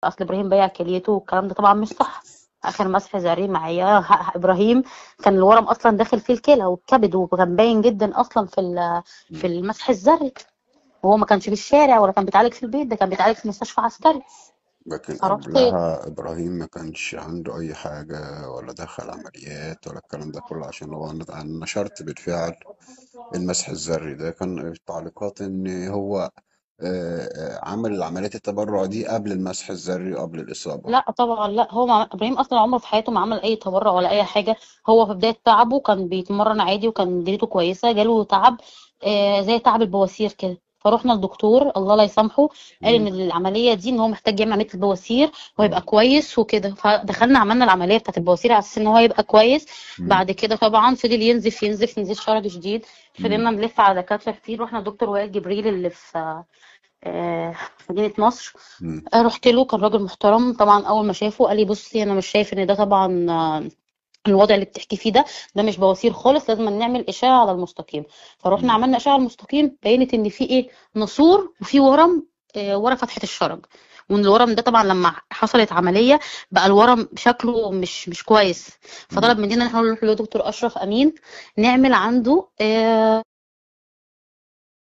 اصل ابراهيم بايع كليته والكلام ده طبعا مش صح. اخر مسح ذري معايا ابراهيم كان الورم اصلا داخل فيه الكلى والكبد، وكان باين جدا اصلا في المسح الذري، وهو ما كانش في الشارع ولا كان بيتعالج في البيت، ده كان بيتعالج في مستشفى عسكري. لكن فرحت. قبلها إبراهيم ما كانش عنده أي حاجة ولا دخل عمليات ولا الكلام ده كله، عشان هو أنا نشرت بالفعل المسح الذري ده، كان التعليقات إن هو عمل عملية التبرع دي قبل المسح الذري وقبل الإصابة. لا طبعا، لا هو ابراهيم اصلا عمره في حياته ما عمل اي تبرع ولا اي حاجة. هو في بداية تعبه كان بيتمرن عادي وكان دنيته كويسة، جاله تعب زي تعب البواسير كده، فروحنا للدكتور الله لا يسامحه، قال ان العملية دي ان هو محتاج يعمل عملية البواسير وهيبقى كويس وكده. فدخلنا عملنا العملية بتاعت البواسير على اساس ان هو يبقى كويس. بعد كده طبعا فضل ينزف ينزف نزيف شرجي شديد، فضلنا نلف على دكاترة كتير. رحنا لدكتور وائل جبريل اللي في مدينة نصر. رحت له، كان راجل محترم طبعا. اول ما شافه قال لي بصي انا مش شايف ان ده طبعا الوضع اللي بتحكي فيه ده مش بواسير خالص، لازم نعمل اشعه على المستقيم. فروحنا عملنا اشعه على المستقيم، بينت ان في ايه، نسور وفي ورم ورا فتحه الشرج، وان الورم ده طبعا لما حصلت عملية بقى الورم شكله مش كويس. فطلب مننا ان احنا نروح لدكتور اشرف امين نعمل عنده